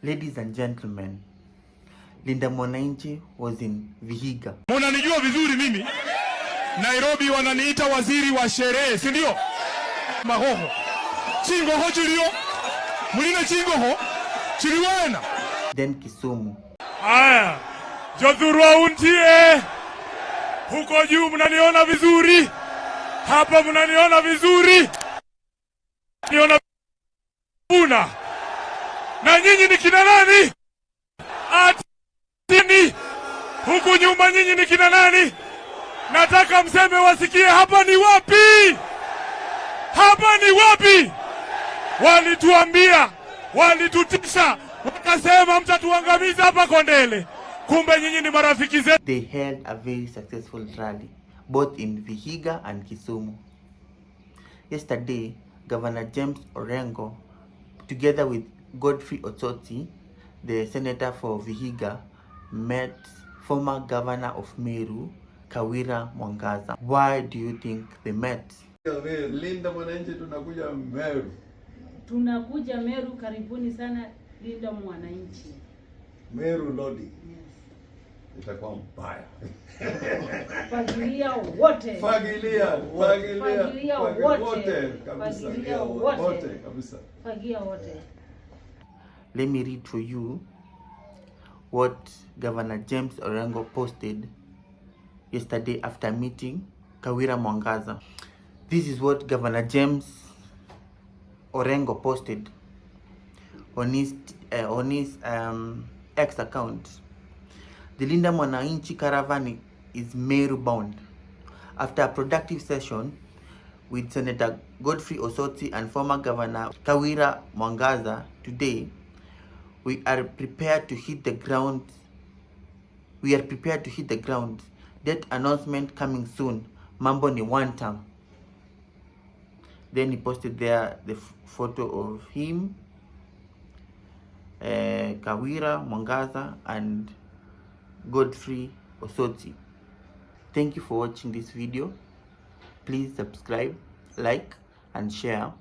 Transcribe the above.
Ladies and gentlemen, Linda Mwananchi was in Vihiga. Munanijua vizuri mimi. Nairobi wananiita waziri wa sherehe, si ndio? Mahoho. Chingoho chilio. Muline chingoho. Chiliwena. Then Kisumu. Aya. Jothurwa untie. Huko juu mnaniona vizuri. Hapa mnaniona vizuri. Niona buna. Na nyinyi ni kina nani? Atini. Huku nyuma nyinyi ni kina nani? Nataka mseme wasikie, hapa ni wapi? Hapa ni wapi? Walituambia, walitutisha, wakasema mtatuangamiza hapa Kondele. Kumbe nyinyi ni marafiki zetu. They held a very successful rally, both in Vihiga and Kisumu. Yesterday, Governor James Orengo, together with Godfrey Osotsi, the senator for Vihiga, met former governor of Meru, Kawira Mwangaza. Why do you think they met? Linda Mwananchi, tunakuja Meru. Tunakuja Meru, karibuni sana Linda Mwananchi. Meru Lodi Yes. itakuwa mbaya. Fagilia wote. Fagilia, fagilia, Fagilia wote. Wote kabisa. Fagilia wote. Wote kabisa. Fagia wote. Let me read for you what Governor James Orengo posted yesterday after meeting Kawira Mwangaza. This is what Governor James Orengo posted on his X account. "The Linda Mwananchi caravan is Meru bound. After a productive session with Senator Godfrey Osotsi and former Governor Kawira Mwangaza today, we are prepared to hit the ground. We are prepared to hit the ground. Date announcement coming soon. Mambo ni one term." Then he posted there the photo of him, Kawira Mwangaza, and Godfrey Osotsi. Thank you for watching this video. Please subscribe, like, and share.